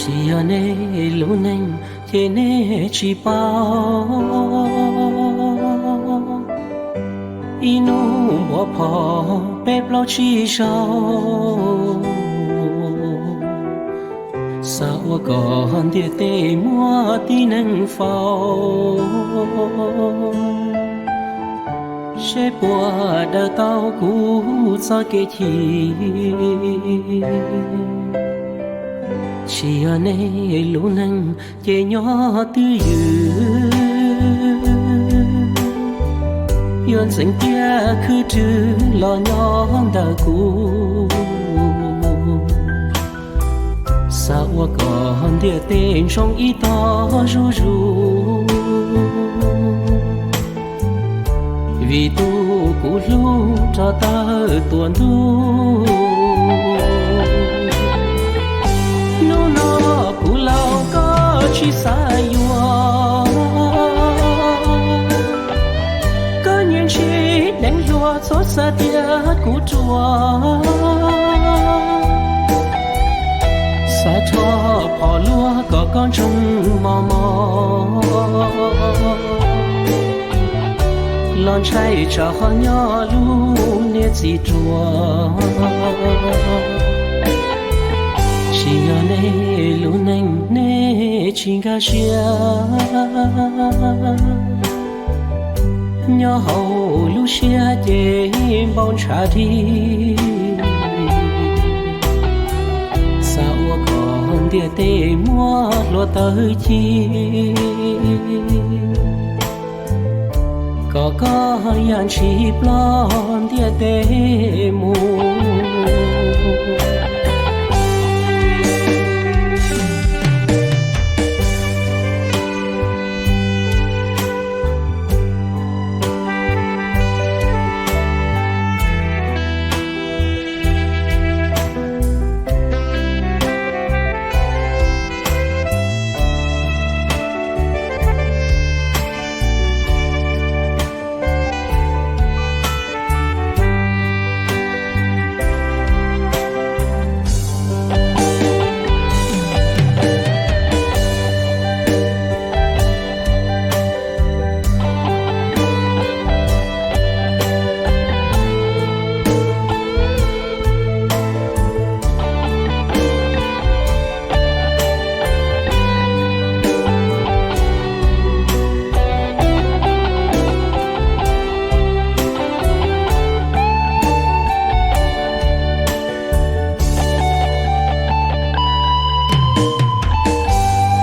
Tsis yog nej lub neej ces nej tsis paub, ib hnub npuav phom peb plaub tsib zaug, xav ua kom ntiaj teb muaj tib neeg faus, seb puas daws tau kuv txoj kev chim. Tsis yog nej lub neej ces nyob twj ywm, yuav ntxeev tiaj khwb rwg los nyob ntawm kuv, xav ua kom ntiaj teb ntsoov ib tog zuj zus, vim tus kuv hlub rov tawg tuam ntuj. Hnub no kuv laus koj tsis xav yuav, koj nyiam ntsib deev hluas txhob xav tias kuv ruam, xav rho phom luaj kom koj ntsoog mos mos, los ntshai tsam qhov nyob lub niag txiv ruam. Tsis yog nej lub neej nej tsis nkag siab, nyob hauv lub siab ces npau ntshav dib, xav ua kom ntiaj teb muaj hluav taws ci, kom koj yam ntshis ploj ntiaj teb mus.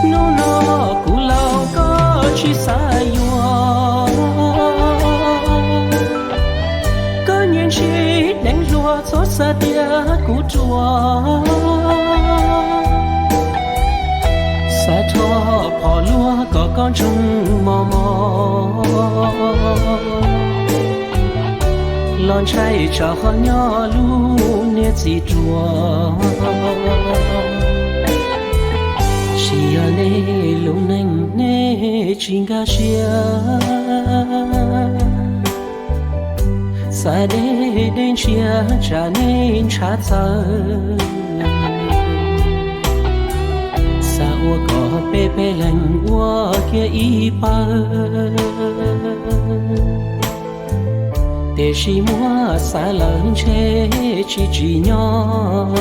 Hnub no kuv laus koj tsis xav yuav, koj nyiam ntsib deev hluas txhob xav tias kuv ruam, xav rho phom luaj kom koj ntsoog mos mos, los ntshai tsam qhov nyob lub niag txiv ruam. Tsis yog nej lub neej nej tsis nkag siab, xav deb deb ntsiag tsam nej ntshav txawv, xav ua kom peb peb leeg ua kiag ib pawg, tiam sis muab xav lawm ntshe tsis tsim nyog.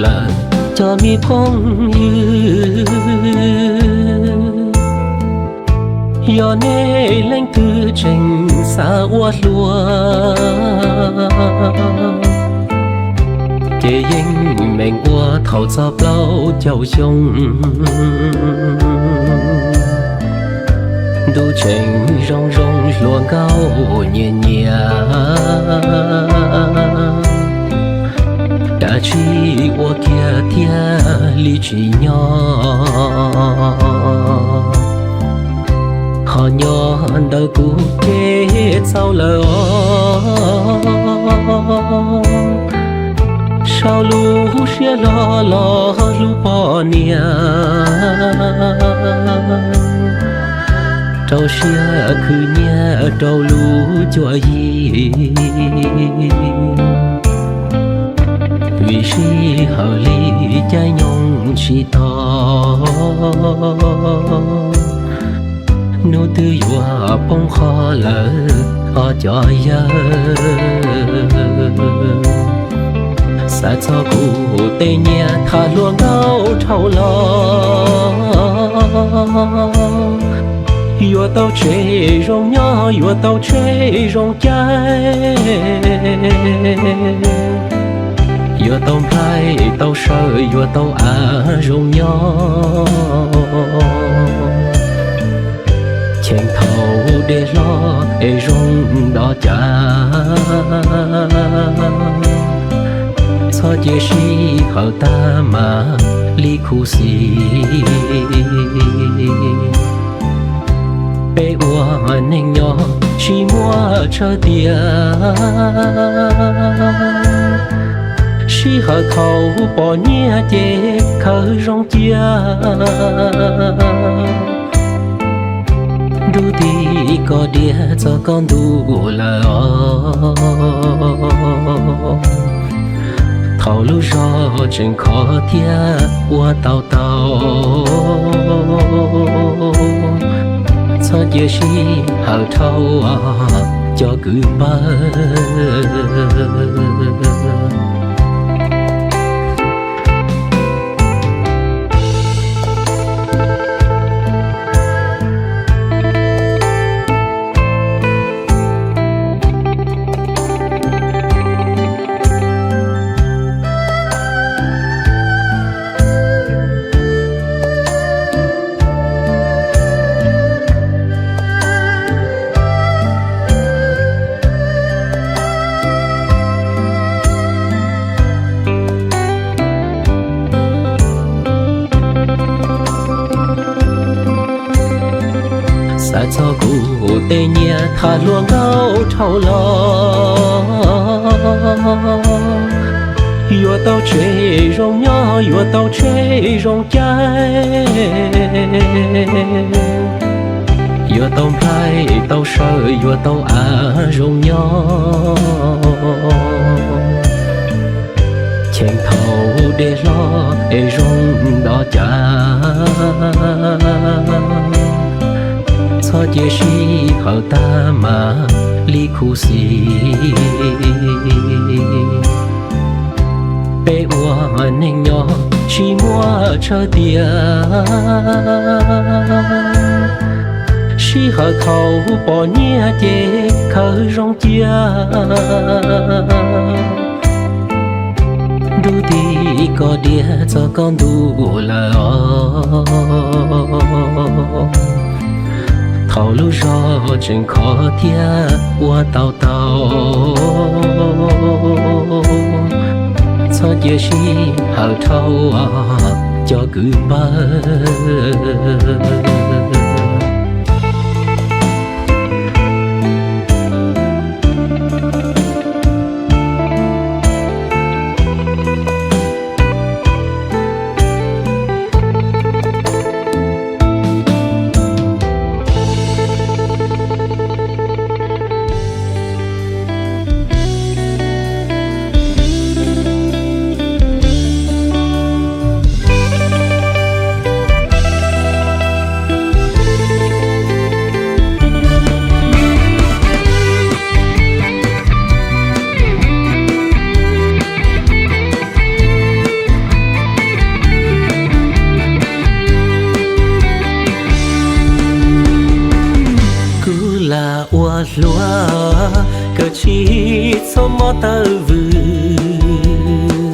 lawm cov me phooj ywg. Yog nej leej twg tseem xav ua hluas, ces yeej meem ua thaum txog plaub caug xyoo. Ntuj tseem zoo zoo hluas nkauj nyias nyias, dab tsi ua kiag thiaj li tsim nyog. Ho nyob ntawm kuv ces txaus lawm os. Sau lub siab loj los hlub poj niam, rau siab khwv nyiaj rau lub cuab yig. Vim sij hawm li caij nyoog tsis tos, hnub twb yuav poob qho lawm os cov yawg. Xav txog kuv tej nyias tham hluas nkauj dhau los, yuav tau tsev zoo nyob, yuav tau tsheb zoo caij, yuav tau nplhaib tau sawv, yuav tau av zoo nyob. Cheem thaum dej hlob es zoo nrov cas, txhob cia sij hawm tag mas li khuv xim. Peb ua neej nyob tsis muaj tsawg tiam, sij hawm thaum pom nyiaj ces khaws zoo cia. Ntuj tim koj diav txog koj ntuj lawm os. Thaum lub zog tseem khov thiab ua tau tau, txhob cia sij hawm dhau cov kwv npawg. Xav txog kuv tej nyias tham hluas nkauj dhau los, yuav tau tsev zoo nyob, yuav tau tsheb zoo caij, yuav tau nplhaib tau sawv, yuav tau av zoo nyob. Cheem thaum dej hlob es zoo nrov cas, txhob cia sij hawm tag mas li khuv xim. Peb ua neej nyob tsis muaj tsawg tiam, sij hawm thaum pom nyiaj ces khaws zoo cia. Ntuj tim koj diav txog koj ntuj lawm os. Thaum lub zog tseem khov thiab ua tau tau, txhob cia sij hawm dhau cov kwv npawg. Lam ua hluas, koj tsis txhob mob tawv vwm.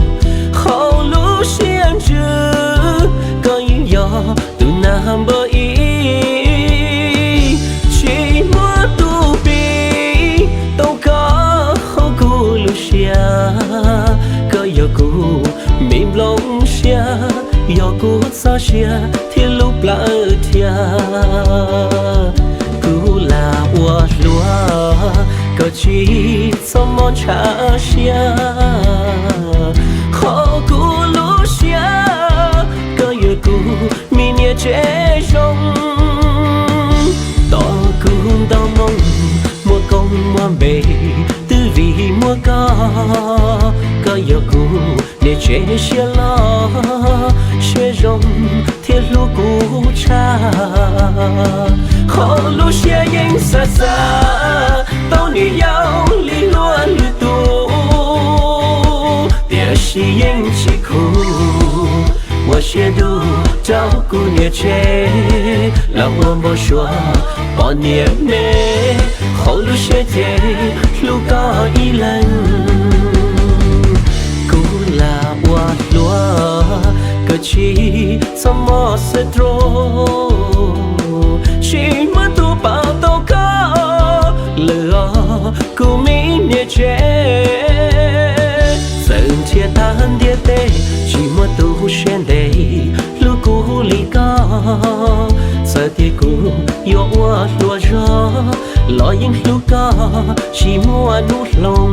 Hauv lub siab ntsws, koj yeej yog tus nab npawb ib. Tsis muaj tus piv tau koj hauv kuv lub siab. Koj yog kuv me nplooj siab, yog kuv txoj sia thiab lub plawv thiab. Kuv lam ua hluas, koj tsis txhob mob ntshav siab. Hauv kuv lub siab, koj yog kuv me niam tsev zoo. Tos kuv nto moo, muaj koob muaj npe, twb vim muaj koj. Koj yog kuv niam tsev siab loj siab zoo, thiab hlub kuv tshaj. Hauv lub siab yeej xav xav tau niam yau li luag lwm tus, tiam sis yeej tsis khum ua siab dub rau kuv niam tsev. Los ua npau suav pom niam me, hauv lub siab ces hlub koj ib leeg. Kuv lam ua hluas, koj tsis txhob mob xav rau, tsis muaj tus pab tau koj lawm os kuv me niam tsev. Txawm nrhiav tag ntiaj teb, tsis muaj tus siab ntev hlub kuv li koj. Txawm tias kuv yuav ua hluas zog, los yeej hlub koj tsis muaj hnub hloov.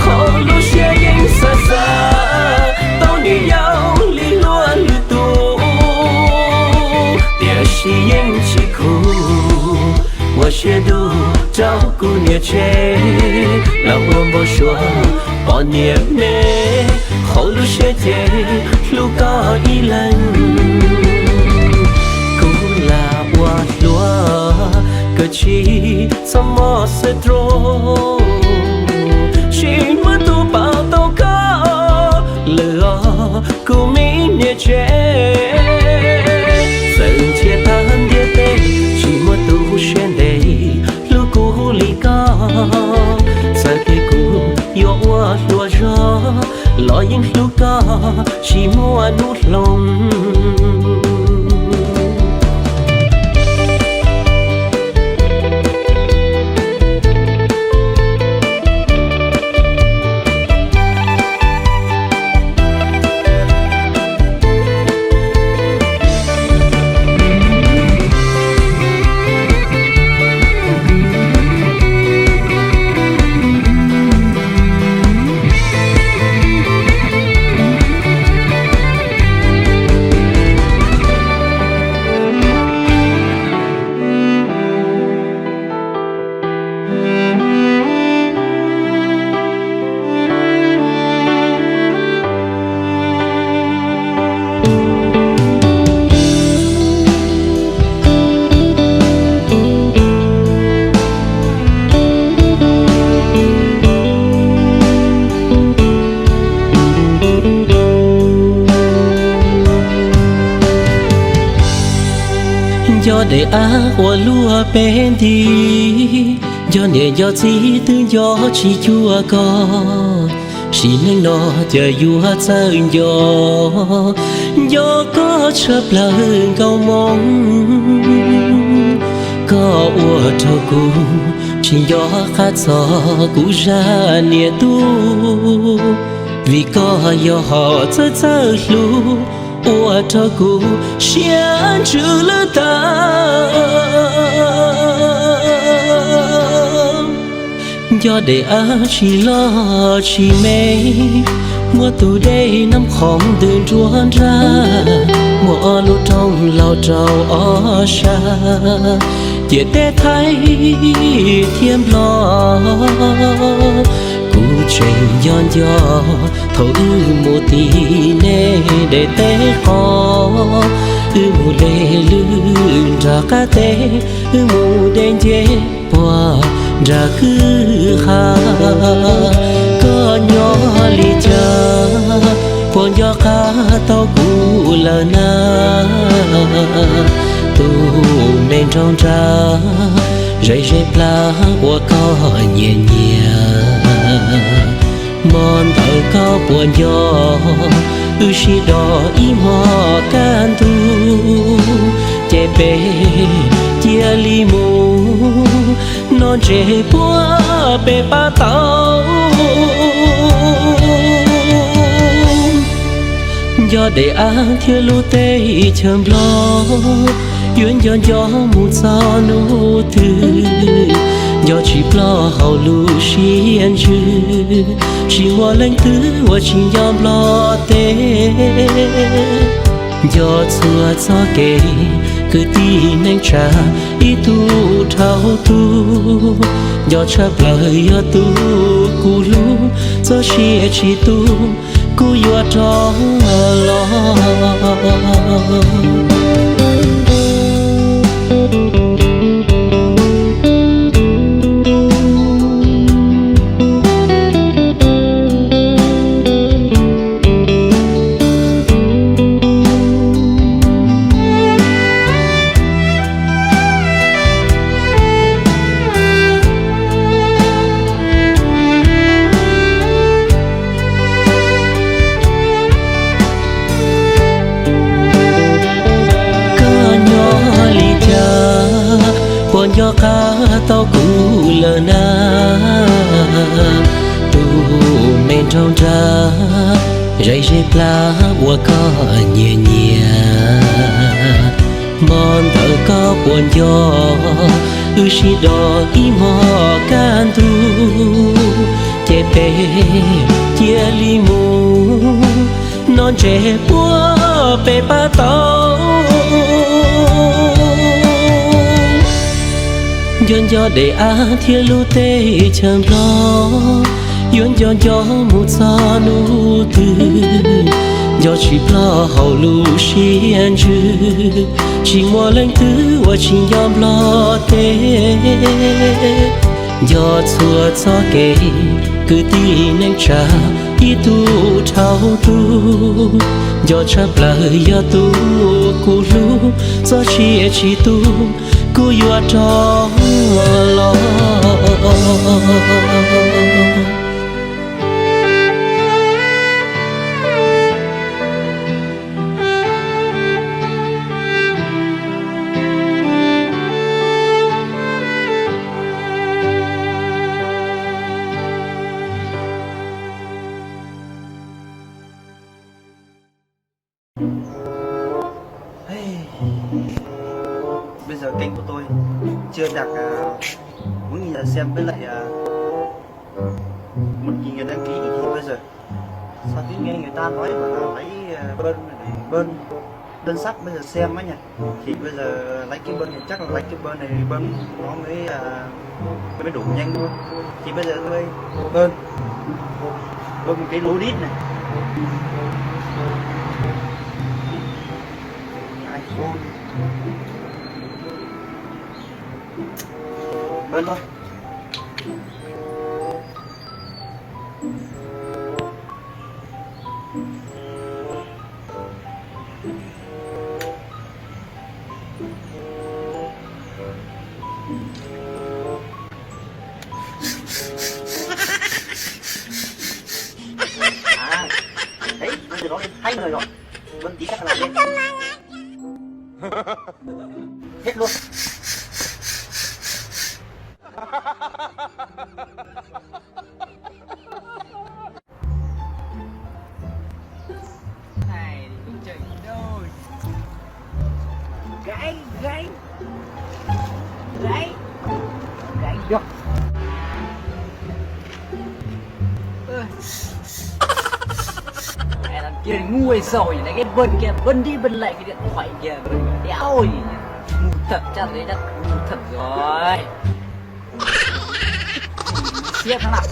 Hauv lub siab yeej xav xav tau niam yau li luag lwm tus, tiam sis yeej tsis khum ua siab dub rau kuv niam tsev. Los ua npau suav pom niam me, hauv lub siab ces hlub koj ib leeg. Kuv lam ua hluas, koj tsis txhob mob xav rau, tsis muaj tus pab tau koj lawm os kuv me niam tsev. Txawm nrhiav tag ntiaj teb, tsis muaj tus siab ntev hlub kuv li koj. Txawm tias kuv yuav ua hluas zog, los yeej hlub koj tsis muaj hnub hloov. Nco daim av uas luaj peb nti, nco niam nco txiv twb nco tsis cuag koj. Sim neej no cas yuav txawj nco, nco koj tshaj plaws nkauj Hmoob. Koj ua rau kuv tsis nco qab txog kuv zaj niam tub, vim koj yog hom txawj txawj hlub, ua rau kuv siab ntsws lwj tag. Nco daim av tsis loj tsis me, muaj tus dej Nab Qhoom ntws nruab nrag, muaj ob lub roob laug rau ob sab. Ciam teb Thaib thiab Nplog, kuv tseem nco nco thaum wb mus tim nej daim teb qos, wb mus de lwj nram qab teb, wb mus de ncej puag nram kwj ha. Koj nyob li cas, puas nco qab tau kuv lawm na? Tus me nraug nrag, zej zeb plab uas koj nyiam nyiam, hmo ntawd koj puas nco? Wb sib do ib hmo kaj ntug, ces peb cia li mus, no ntshe puab peb pab tau. Nco dej av thiab lub teb chaws Nplog, yuav nco nco mus txog hnub twg, nco tsis ploj hauv lub siab ntsws, tsis muaj leej twg uas tsis nco Nplog teb. Nco txhua txoj kev, kwv tij neej tsa ib tug dhau tus, nco tshaj plaws yog tus kuv hlub, txoj sia tsis tu, kuv yuav rov los. Koj nyob li cas, puas nco qab tau kuv lawm na? Tus me nraug nrag, zej zeb plab uas koj nyiam nyiam, hmo ntawd koj puas nco? Wb sib do ib hmo kaj ntug, ces peb cia li mus, no ntshe puab peb pab tau. Nco nco dej av thiab lub teb chaws Nplog, yuav nco nco mus txog hnub twg, nco tsis ploj hauv lub siab ntsws, tsis muaj leej twg uas tsis nco Nplog teb. Nco txhua txoj kev, kwv tij neej tsa ib tug dhau tus, nco tshaj plaws yog tus kuv hlub, txoj sia tsis tu, kuv yuav rov los. Bây giờ kênh của tôi chưa đạt à, bốn nghìn lượt xem với lại à, một nghìn người đăng ký thì bây giờ sao cứ nghe người ta nói bảo là lấy à, bơm bơm đơn sắp bây giờ xem á nha. Thì bây giờ lấy cái bơm này chắc là lấy cái bơm này bơm nó mới à, mới đủ nhanh thôi. Thì bây giờ tôi bơm bơm một cái lô đít này. iPhone bơm thôi. À, đấy, bây giờ nó lên hai người rồi. Bơm tí chắc là lên. Hết luôn. Này thì không chạy đâu. Gãy, gãy. Gãy. Gãy được. Ơ. Mẹ thằng kia ngu hay sao nhỉ? Cái bên kia, bên đi bên lại cái điện thoại kìa, đéo gì nhỉ? Ngu thật, chắc đấy chắc ngu thật. Rồi. Siết nó lại.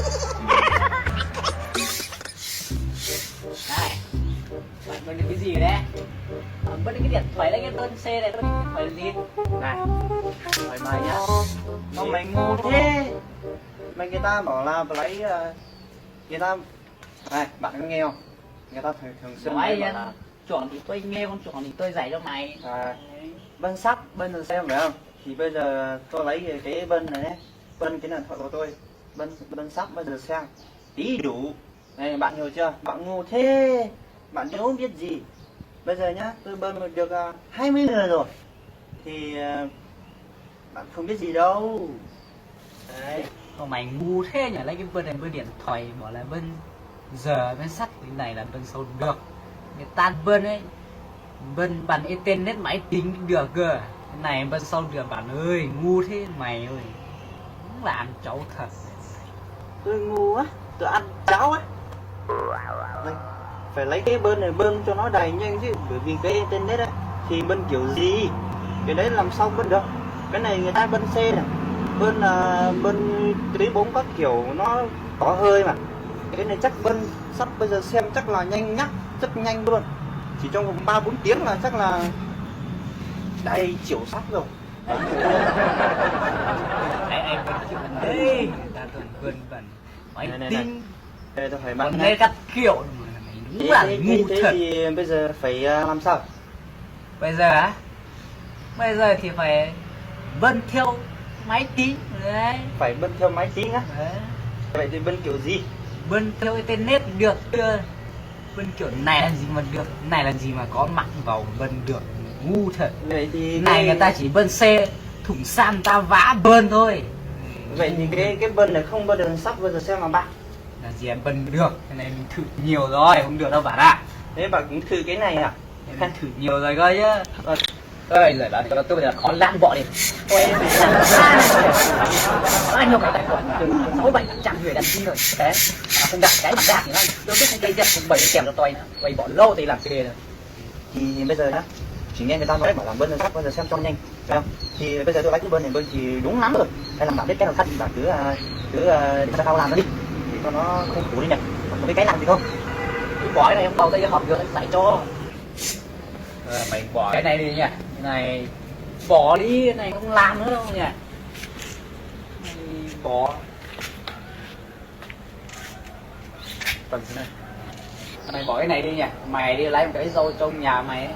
Này, bạn bơni cái gì đấy? Bạn bơni cái điện thoại đấy, cái bơni xe này, bơni cái điện thoại gì? Này, thoại mày nhá. Sao mày ngu thế? Mày, người ta bảo là phải lấy, ờ, người ta, này, bạn có nghe không? Người ta thường, thường xuyên nói bảo là Chuẩn thì tôi nghe, không chuẩn thì tôi dạy cho mày. À, bơni sắt, bơni xe phải không? Thì bây giờ tôi lấy cái bơni này, bơni cái điện thoại của tôi, bơni, bơni sắt, bơni xe, tí đủ. Này, bạn hiểu chưa? Bạn ngu thế, bạn không biết gì. Bây giờ nhá, tôi bơni được, à, hai mươi người rồi. Thì, à, bạn không biết gì đâu. Đấy. Sao mày ngu thế nhỉ? Lấy cái bơni này, bơni điện thoại, bảo là bơni giờ, bơni sắt, cái này là bơni sâu được. Người ta bơni ấy, bơni bằng internet máy tính được cơ. Cái này bơni sâu được bạn ơi, ngu thế mày ơi. Đúng là ăn cháo thật. Tôi ngu á, tôi ăn cháo á. Phải lấy cái bơni này bơni cho nó đầy nhanh chứ, bởi vì cái internet á, thì bơni kiểu gì, cái đấy làm sao bơni được. Cái này người ta bơni xe này, bơni, à, bơni tuyến bóng các kiểu nó có hơi mà. Cái này chắc bơni sắt bây giờ xem chắc là nhanh nhá, rất nhanh luôn. Chỉ trong vòng ba bốn tiếng là chắc là đầy triệu sắt rồi. Đấy, anh Vân chứ, Vân đây, người ta toàn Vân Vân. Máy Này, này, này. Tính. Đây, tôi hỏi bạn Còn nhá. Nghe các kiểu mà mày đúng Thế, là thế, ngu thế, thế thật. Thì bây giờ phải, à, làm sao? Bây giờ á? Bây giờ thì phải bơni theo máy tính đấy. Phải bơni theo máy tính á? Đấy. Vậy thì bơni kiểu gì? Bơni theo internet được chưa? Bơni kiểu này làm gì mà được, này làm gì mà có mạng vào bơni được, ngu thật. Vậy thì Này cái người ta chỉ bơni xe, thủng xe người ta vá bơni thôi. Vậy thì cái, cái bơni này không bao giờ sắp bao giờ xem mà bạn. Là gì bơni được, cái này mình thử nhiều rồi, không được đâu bạn ạ. Thế bạn cũng thử cái này à? Mình thử nhiều rồi coi chứ. Ờ. Ơi, lời đó thì tôi là khó lắm bỏ đi. Tôi, bao nhiêu cái tài khoản mà sáu bảy trăm người đăng ký rồi. Thế mà không đặt cái mà đặt thì nó, tôi biết không, cái việc không bảy kèm cho tôi nữa. Tôi bỏ lô thì làm kìa. Thì bây giờ nhá, chỉ nghe người ta nói bảo là bơni sắt, bơni xem cho nhanh, phải không? Thì bây giờ tôi lấy cái bơni này, bơni thì đúng lắm rồi. Hay là bạn biết cách nào sắt thì bạn cứ, à, cứ, à, để cho tao làm nó đi, để cho nó không cũ đi nhỉ. Bạn có biết cách làm gì không? Cứ bỏ cái này trong tàu, tôi học được, dạy cho. Ờ, mày bỏ cái này đi nha. Cái này, bỏ đi, cái này không làm nữa đâu nha. Mày bỏ. Mày bỏ cái này đi nha. Mày đi lấy một cái dao trong nhà mày ấy.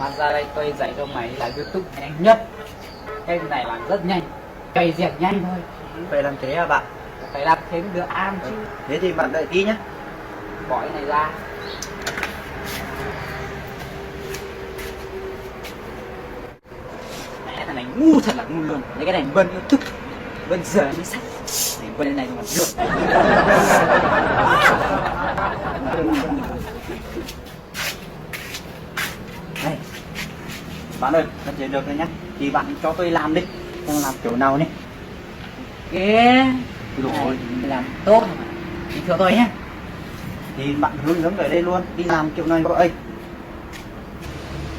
Mà ra đây tôi dạy cho mày làm YouTube nhanh nhất. Cái này làm rất nhanh. Cày diệt nhanh thôi. Phải làm thế à bạn? Phải làm thế mới được ăn chứ. Thế thì bạn đợi tí nhé. Bỏ cái này ra. Mẹ, thằng này ngu thật là ngu luôn. Lấy cái này bơni YouTube, bơni giờ mới sắp. Này, bơni cái này mà được. Này, bạn ơi, bạn thấy được rồi nhá. Thì bạn cho tôi làm đi. Tôi làm kiểu nào nhé? Ghê. Ui dồi ôi, làm tốt mà. Bình thường thôi nhé. Thì bạn hướng dẫn ở đây luôn, đi làm kiểu này các bạn ơi.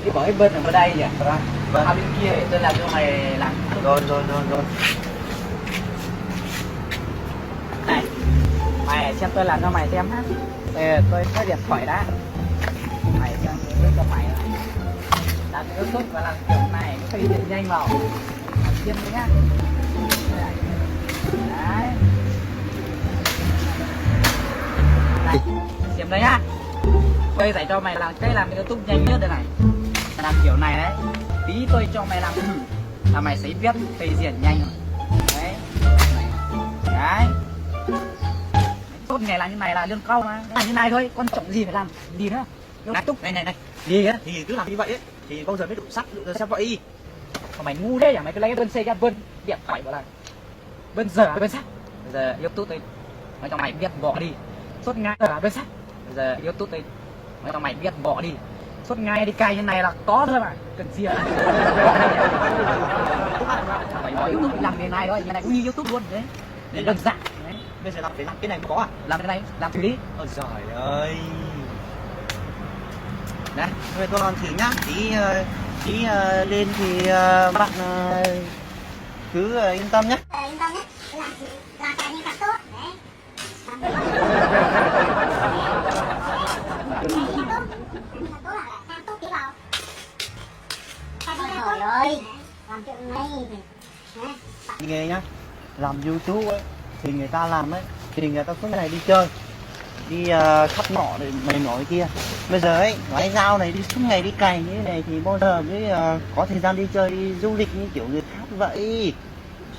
Cái bỏ cái bên ở đây nhỉ? Vâng. Vâng. Ở bên kia để tôi làm cho mày làm. Rồi, rồi, rồi, rồi. Này, mày xem tôi làm cho mày xem nhá. Ờ, tôi có điện thoại đã. Mày xem tôi cho mày. Làm cái bước và làm kiểu này, nó phải hiện nhanh vào. Mày xem đây nhá. Đấy. Này, xem đây nhá. Tôi dạy cho mày làm cách làm cái YouTube nhanh nhất đây này. Mày làm kiểu này đấy. Tí tôi cho mày làm thử. Là mày sẽ biết phê duyệt nhanh rồi. Đấy. Đấy. Suốt ngày làm như này là lương cao mà. Làm như này thôi, quan trọng gì phải làm gì nữa. Lương túc này này này. Gì á? Thì cứ làm như vậy ấy, thì bao giờ mới đủ sắp, đủ giờ xem vậy. Sao mày ngu thế nhỉ? Mày cứ lấy cái bơni xe ra bơni điện thoại bảo là bơni giờ bơni sắt. Bây giờ YouTube tôi nói cho mày biết bỏ đi. Suốt ngày giờ bơni sắt. Bây giờ YouTube tôi nói cho mày biết bỏ đi. Suốt ngày đi cày như này là có thôi mà. Cần gì à? Mày bỏ YouTube làm nghề này thôi, nghề này cũng như YouTube luôn đấy. Đấy, đơn giản. Đấy. Bây giờ làm phải làm cái này mới có à? Làm cái này, làm thử đi. Ôi giời ơi. Đấy, bây giờ tôi làm thử nhá. Tí, ờ, tí, ờ, lên thì, ờ, bạn, ờ, Cứ yên tâm nhé. Nghề nhá, làm YouTube ấy, thì người ta làm ấy, thì người ta suốt ngày đi chơi, đi ờ, khắp ngõ này, này nọ kia. Bây giờ ấy, lái dao này đi suốt ngày đi cày như thế này thì bao giờ mới ờ, có thời gian đi chơi, đi du lịch như kiểu người khác vậy?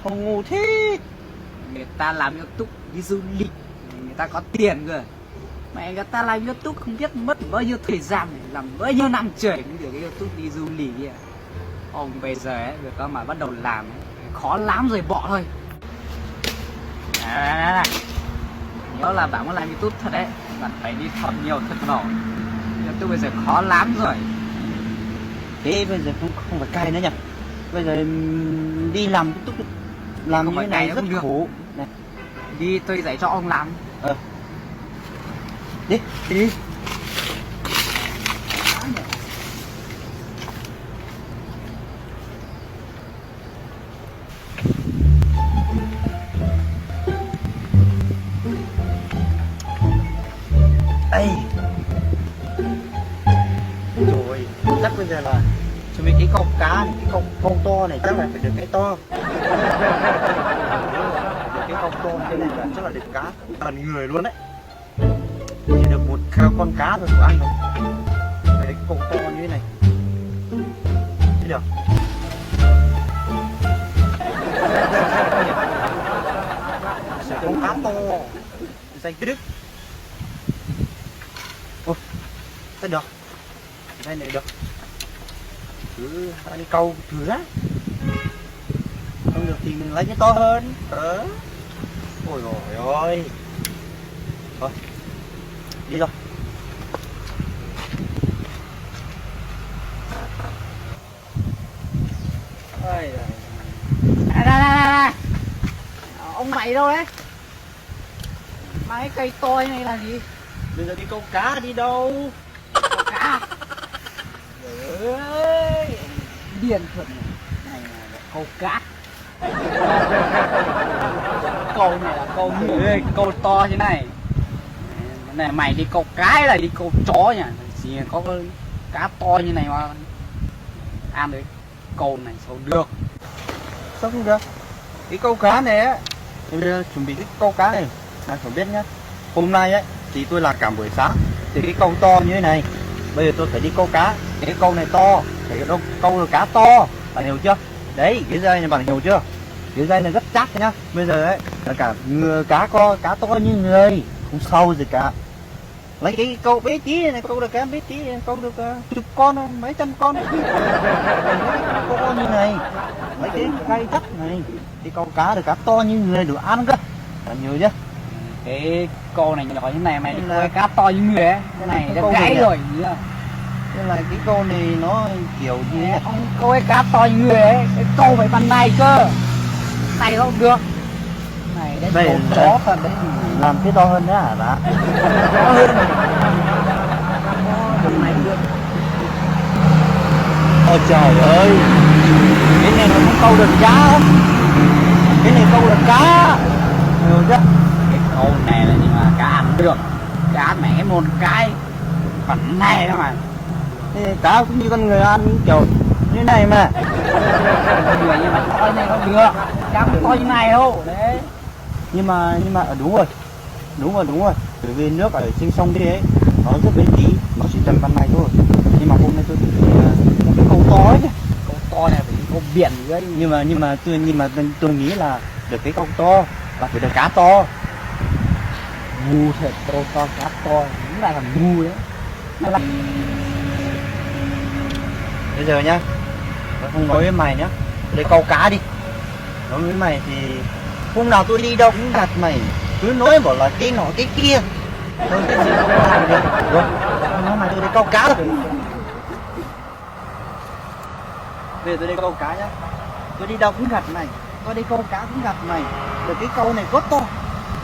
Sao ngu thế? Người ta làm YouTube đi du lịch, người ta có tiền cơ. Mày, người ta làm YouTube không biết mất bao nhiêu thời gian này, làm bao nhiêu năm trời mới được cái YouTube đi du lịch kia. Ông bây giờ ấy, việc đó mà bắt đầu làm ấy, khó lắm rồi bỏ thôi. Này, này, này, này. Nếu là bạn muốn làm YouTube thật đấy, bạn phải đi học nhiều thật vào. YouTube bây giờ khó lắm rồi. Thế bây giờ không không phải cày nữa nhỉ? Bây giờ ừm, đi làm YouTube, làm Không như phải thế này cày rất cũng được. Khổ. Này. Đi tôi dạy cho ông làm. Ờ. Đi, đi. Ê, rồi, chắc bây giờ là chuẩn bị cái câu cá này, cái câu câu to này chắc là phải được cái to. Được cái câu to như này là chắc là được cá, là người luôn đấy. Chỉ được một con cá thôi đủ ăn rồi. Cái câu to như thế này. Thế được. Con cá to. Xanh Đức. Ôi, sao được? Đây này được. Cứ ăn câu thử á. Không được thì mình lấy cái to hơn. Ờ. Ôi rồi ôi. Thôi. Đi rồi. Ôi giời. Này, này, này, này, này. Ông mày đâu đấy? Mang cái cây to như này làm gì? Bây giờ đi câu cá đi đâu? Câu cá. Ơi, điên thật này. Này là câu cá. Câu này là câu như, câu to như này. Này mày đi câu cái là đi câu chó nhỉ? Gì có cá to như này mà ăn được. Câu này sao được? Sao không được? Cái câu cá này á, em đưa chuẩn bị cái câu cá này, bạn phải biết nhá. Hôm nay ấy, thì tôi làm cả buổi sáng, thì cái câu to như thế này. Bây giờ tôi phải đi câu cá, cái câu này to, phải câu, câu được cá to. Bạn hiểu chưa? Đấy, cái dây này bạn hiểu chưa? Cái dây này rất chắc nhá. Bây giờ ấy, là cả người cá co, cá to như người, không sao gì cả. Lấy cái câu bé tí này, câu được cá bé tí, câu được ờ, chục con, ờ, mấy trăm con. Lấy cái câu như này, lấy cái cây chắc này, cái câu cá được cá to như người đủ ăn cơ. Bạn hiểu chưa? Cái câu này nhỏ như này, mày câu cá to như người ấy. Cái này nó gãy rồi. Như là cái câu này nó kiểu gì ấy? Ông câu cái cá to như người ấy, cái câu phải bằng này cơ. Này không được. Này, đấy, câu chó thật đấy. Làm cái to hơn nữa hả bà? To hơn. Bằng này được. Ôi trời ơi. Cái này nó không câu được cá. Cái này câu được cá. Được chứ? Cái câu này là gì mà cá ăn được. Cá mẹ một cái. Bằng này đó mà. Thế cá cũng như con người ăn, kiểu như này mà. Con người nhưng mà to này không được. Cá không to như này đâu. Đấy. Nhưng mà nhưng mà ờ, đúng rồi, đúng rồi, đúng rồi, bởi vì nước ở trên sông kia ấy, nó rất bé tí, nó chỉ tầm bằng này thôi. Nhưng mà hôm nay tôi chuẩn bị ờ, một cái câu to ấy nhá. Câu to này phải câu biển nữa. Nhưng mà nhưng mà tôi nhưng mà tôi, tôi nghĩ là được cái câu to là phải được cá to. Ngu thật, câu to cá to, đúng là làm ngu đấy. Bây giờ nhá, tôi không nói với mày nhá, tôi đi câu cá đi. Nói với mày thì hôm nào tôi đi đâu cũng gạt mày, cứ nói bảo là cái nọ cái kia. Tôi cái gì không làm được. Rồi, nói mày tôi đi câu cá rồi. Bây giờ tôi đi câu cá nhá. Tôi đi đâu cũng gạt mày. Tôi đi câu cá cũng gạt mày. Rồi cái câu này có to.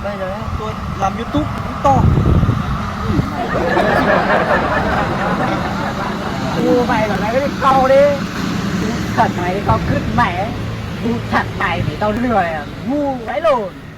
Bây giờ nhá, tôi làm YouTube cũng to. Ui, mày. Ui, mày bảo mày có đi câu đi. Thật mày đi câu cứt mày ấy. Mus tham hais vim tau lwg, mus lawm lauj.